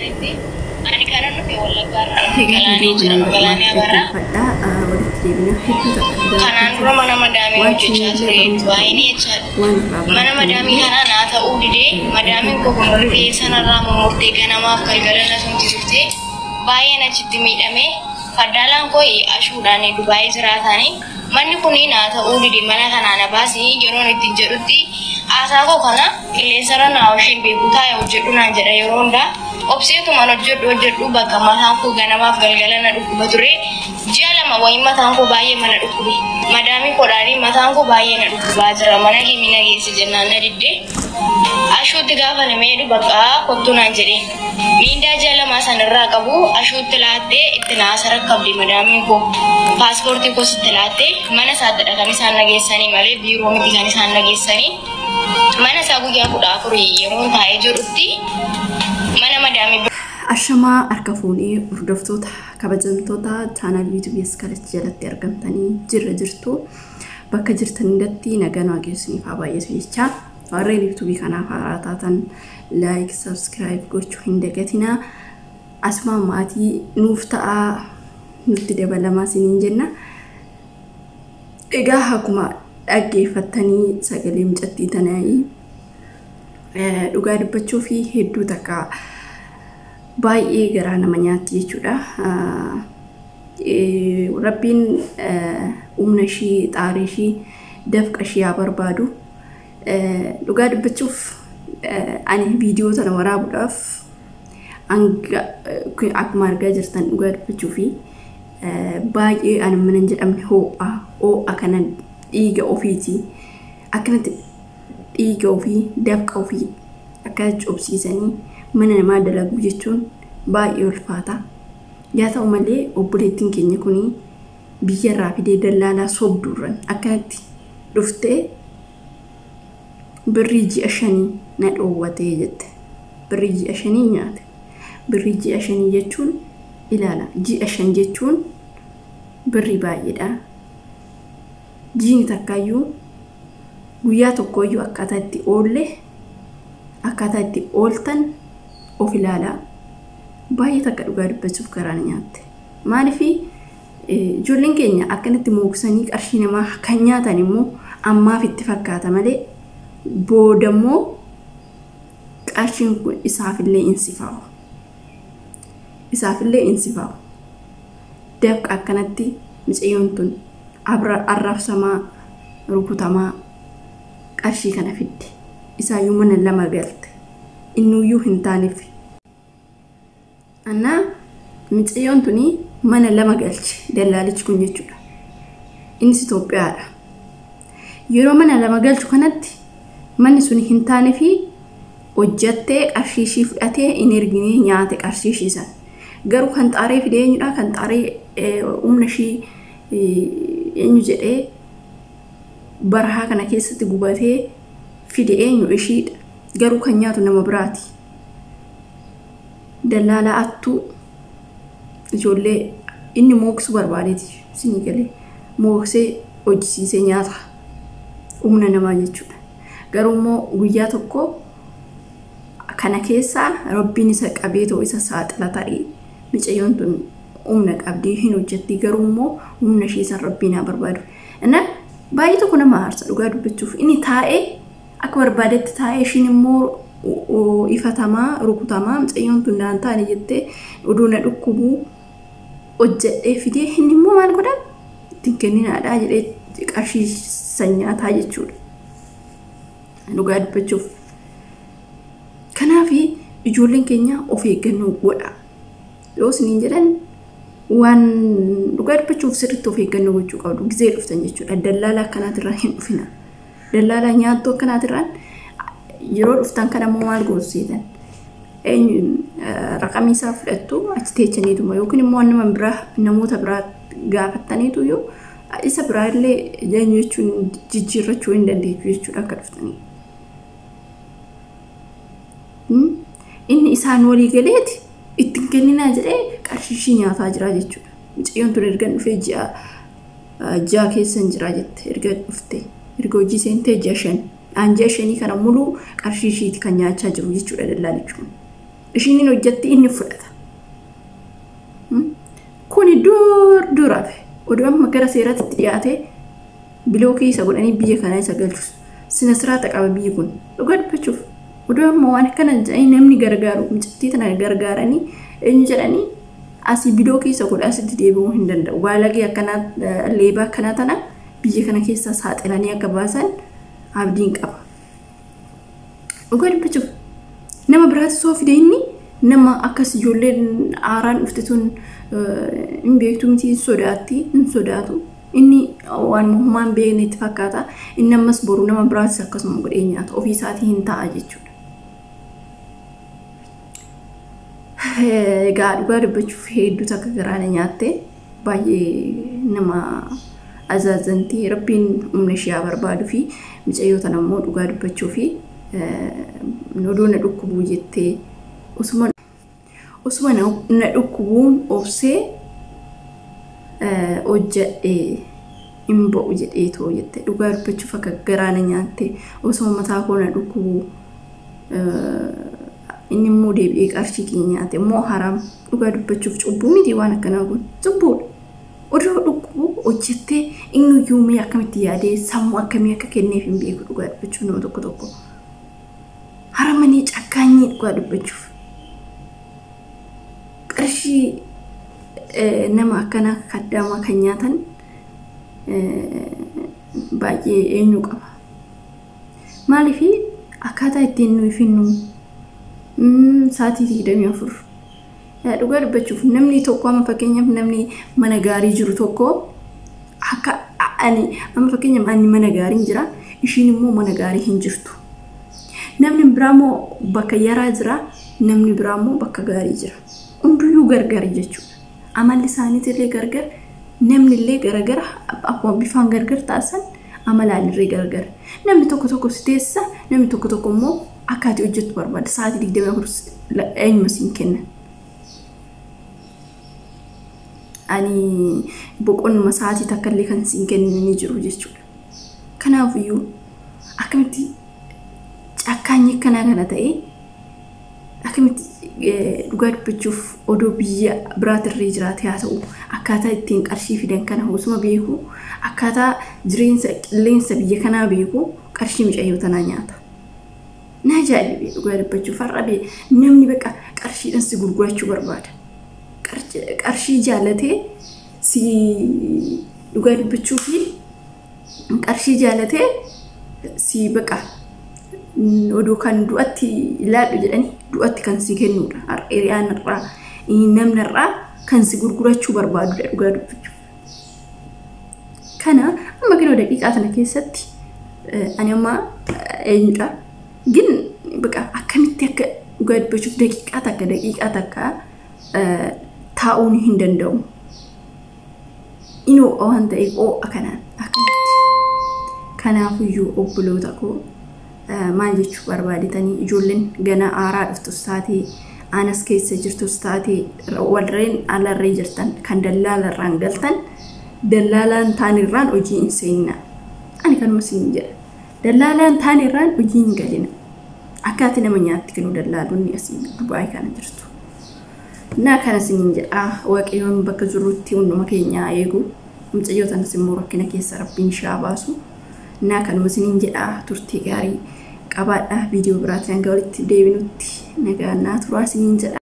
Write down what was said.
Jirtanitti ani kanan dhufe Wallaggaa irraa Egaa Galaanee viidiyoo jedhama. kanaan Galaanee barbaade Abarraa. dhaggeeffadhaa. Walitti deebina hedduu takka dhugaa Kanaan dura dubbachuuf mana madaamii waan hojjechaa isinillee ture. barumsa ta'u Baay'inii jechaadha. waan irraa Mana madaamii barattanillee kanaa naa ta'uu didee madaamiin koo kun rifeensa narraa mummurtee ganamaaf galgala na sumti turte. Baay'een achitti miidhame. Faddaalaan koo ashuudhaan Dubaayii jiraatanii manni kun naa ta'uu dide, mana kanaa na baasii yeroon ittiin jedhutti haasaa koo kana qilleensarra naa osheen beeku, taa'e hojjedhu naan jedha yeroo hundaa. Obseetumaan hojjedhu hojjedhu bakka mataan koo ganamaaf galgala na dhukkuba ture. Ji'a 2 wayii mataan koo baay'ee mana dhukkube. Madaamii koodhaanii mataan koo baay'ee na dhukkubaa jira. Mana kee na geessi jennaan na didde. Ashuutti gaafa namee jedhu bakka kottu naan jedhe. Miindaa ji'a 2 sanarraa qabu ashuutti laattee itti naasa rakkabde madaamiin koo. Paaspoortii koos itti laattee mana isaattidha kan isaan na geessanii malee biiroo miti kan isaan na geessanii. Mana isaa guyyaa 14 yeroon taa'ee jirutti mana madaamii Ashamaa harka fuunee hordoftoota kabajamtoota chaanal yuutuubii Askalach jalatti argamtanii jirra jirtu. Bakka jirtan hundatti nagaan Waaqayyo isiniif haa baay'atu jechaa. Warreen yuutuubii kanaaf haaraa taatan like, subscribe gochuu hin dagatinaa. Asumaan maatii nuuf ta'aa, nutti dabalamaa isiniin jenna. Egaa akkuma dhaggeeffattanii sagalee mucattii tanaa dhugaa dubbachuu fi hedduu takka baay'ee garaa nama nyaatti jechuudha. Rabbiin humna ishii, xaarii ishii, dafqa ishii haa barbaadu. Dhugaa dubbachuuf ani viidiyoo tana waraabuudhaaf hanga akkuma argaa jirtan dhugaa dubbachuu fi baay'ee ani mana hin jedhamne ho'a ho'a kana dhiiga ofiiti akkanatti dhiiga ofii dafqa ofii akka cobsiisanii mana namaa dalaguu jechuun baay'ee ulfaata. Yaa ta'u malee obboleettiin keenya kun biyyarraa fidee dallaalaa sobduurran akkanatti dhuftee birrii ji'a 5 na dhoowwatee jette. Birrii ji'a 5 nyaate. Birrii ji'a 5 jechuun ilaala, ji'a 5 jechuun birrii baay'eedha. Jiini takkaayyuu guyyaa tokkoyyuu akkaataa itti oolle, akkaataa itti ooltan of ilaalaa. Baay'ee takka dhugaa dubbachuuf garaa na nyaatte. Maaliif ijoolleen keenya akkanatti mooksanii qarshii namaa kan nyaatan immoo ammaaf itti fakkaata malee boodammoo qarshiin kun isaafillee hin sifaa'u. Isaafillee hin sifaa'u. Dafqa akkanatti mucayyoon tun arrabsamaa, rukutamaa qarshii kana fidde. Isaayyuu mana lama galte. Innuyyuu hin taaneef. Annaa mucayyoon tuni mana lama galche dallaalichi kun jechuudha. Innis Itoophiyaadha. Yeroo mana lama galchu kanatti manni sun hin taane fi hojjattee qarshii ishii fudhatee hin ergine, nyaate qarshii ishii sana. Garuu kan xaaree fide eenyudha? Kan xaaree humna ishii eenyu jedhee barahaa kana keessatti gubatee fide eenyu? Ishiidha. Garuu kan nyaatu nama biraati. Dallaalaa attuu ijoollee inni mooksuu barbaadeeti isinii galee mooksee hojjisiisee nyaata humna namaa jechuudha. Garuu immoo guyyaa tokko kana keessaa Rabbiin isa qabee too isa saaxila ta'ee mucayyoon tun humna qabdii hin hojjetti, garuu immoo humna ishii san Rabbiin haa barbaadu. Inna baay'ee tokko nama aarsa dhugaa dubbachuuf, inni taa'ee akka barbaadetti taa'ee ishiin immoo ifatamaa rukutamaa, mucayyoon tun naan taane jettee oduu na dhukkubuu hojjedhee fidee inni immoo maal godha, ittiin kenninaadhaa jedhee qarshii san nyaataa jechuudha. Dhugaa dubbachuuf. Kanaaf ijoolleen keenya of eeggannoo godha. Yoo isiniin jedhan waan dhugaa dubbachuuf sirriitti of eeggannoo gochuu qabdu gizee dhuftan jechuudha. Dallaala akkanaatirraa hin dhufina. Dallaala nyaattuu akkanaatirraan yeroo dhuftan kana immoo maal gootu seetan? Eenyu raqamii isaa fudhattu achi teechaniituma yookiin immoo nama biraa namoota biraa gaafattaniitu yoo isa biraa illee eenyu jechuun jijjiirrachuu hin dandeechu jechuudha akka dhuftanii. Inni isaan walii galeeti ittiin kenninaa jedhee qarshii ishii nyaataa jira jechuudha. Mucayyoon tun erga dhufee ji'a 6 keessa hin jira jette, erga dhufte erga hojii seentee ji'a 5 aan ji'a 5 kana muluu qarshii ishiiti kan nyaachaa jiru jechuudha dallaalichi kun. Ishiin hin hojjetti inni fudhata. Kuni dur duraate. Oduu amma gara seeraatti dhiyaatee bilookii isa godhanii biyya kana isa galchu. Sina siraata qaba biyyi kun. Dhugaa dubbachuuf. Oduu amma waan akkana jedhanii namni gargaaru mucattii tana gargaaranii eenyu jedhanii asii bilookii isa godha asitti deebi'uu hin danda'u. Baalagee akkanaa leebaa akkanaa tana biyya kana keessaa saaxilanii akka baasan abdiin qaba. Dhugaa dubbachuuf nama biraatti soo fide inni nama akkas ijoolleen haaraan dhufte tun hin beektu miti hin sodaatti hin sodaatu. Inni waan mootummaan hin beekne itti fakkaata. Inni ammas boru nama biraattis akkasuma godhee nyaata. Ofii isaatii hin ta'a jechuudha. Egaa dhugaa dubbachuuf hedduu takka garaa na nyaatte baay'ee nama azaazantii rabbiin humna ishee haa barbaaduu fi mucayyoo tana immoo dhugaa dubbachuu fi oduu na dhukkubuu jettee osuma na dhukkubuun obsee hojjedhee hin ba'u jedhee too jette dhugaa dubbachuuf akka garaa na nyaatte osuma mataa koo na dhukkubuu inni immoo deebi'ee qarshii keenya nyaate immoo haraam dhugaa dubbachuuf cubbuu miti waan akkanaa kun cubbuudha. Oduu dhukkubuu hojjettee inni iyyuu mee akkamitti yaadee sammuu akkamii akka kenneef hin beeku dhugaa dubbachuuf nama tokko tokko. Haramanii cakkaanyii dhugaa dubbachuuf. Qarshii nama akkanaa kaddaamaa kan nyaatan baay'ee eenyu qaba. Maaliif akkaataa ittiin nuyi finnu sa'aatii 24 dhugaa dubbachuuf namni tokko amma fakkeenyaaf namni mana gaarii jiru tokko akka ani amma fakkeenyaaf ani mana gaarii hin jira ishiin immoo mana gaarii hin jirtu. Namni biraa immoo bakka yaraa jira namni biraa immoo bakka gaarii jira. Hunduyyuu gargar jechuudha. Amalli isaaniitillee gargar namni illee garagara akkuma bifaan gargar taasisan amalaan illee gargar. Namni tokko tokko si teessisa namni tokko tokko immoo akka ati hojjettu barbaada. Sa'aatii 24 eenyuma siin kenna. Ani boqonnuma sa'aatii takka illee kan siin kennu ni jiru jechuudha. Kanaafiyyuu akkamitti cakkaanyi akkanaa kana ta'e akkamitti dhugaa dubbachuuf odoo biyya biraatirree jiraate haa ta'u akkaataa ittiin qarshii fidan kana osuma beeku akkaataa jireenya qilleensa biyya kanaa beeku qarshii mucayyoo tanaa nyaata. Na ajaa'ibe dhugaa dubbachuuf har'a namni bakka qarshiidhaan si gurgurachuu barbaada. Qarshii jaalatee si dhugaa dubbachuu fi qarshii jaalatee si bakka oduu kan du'atti ilaadhu jedhanii du'atti kan si kennudha. Hiriyaan irraa namni irraa kan si gurgurachuu barbaadudha dhugaa dubbachuuf. Kana amma kinoo daqiiqaa tana keessatti ani amma eenyudha gin bakka akkamitti akka dhugaa dubbachuuf daqiiqaa takka taa'uun hin danda'u. Inoo waan ta'eef oo'a kanaan akkanatti. Kanaafiyyuu obboloota koo maal jechuu barbaadetanii ijoolleen gana aaraa dhuftus taatee anas keessa jirtus taatee warreen alarree jirtan kan dallaalarraan galtan dallaalaan taanirraan hojii hin seenina. Ani kanuma siin jedha. Dallaalaan taanirraan hojii hin galina. Akkaati nama nyaatti kennu dallaalonni asii Dubaay kana jirtu. Na kana siin jedha Waaqayyoon bakka jirrutti hunduma keenya eegu mucayyoo tanas immoo rakkina keessa rabbiin ishee baasu. Na kanuma siin jedha turtii gaarii qabaadha viidiyoo biraatiin hanga walitti deebinutti nagaa naa turaa siin jedha.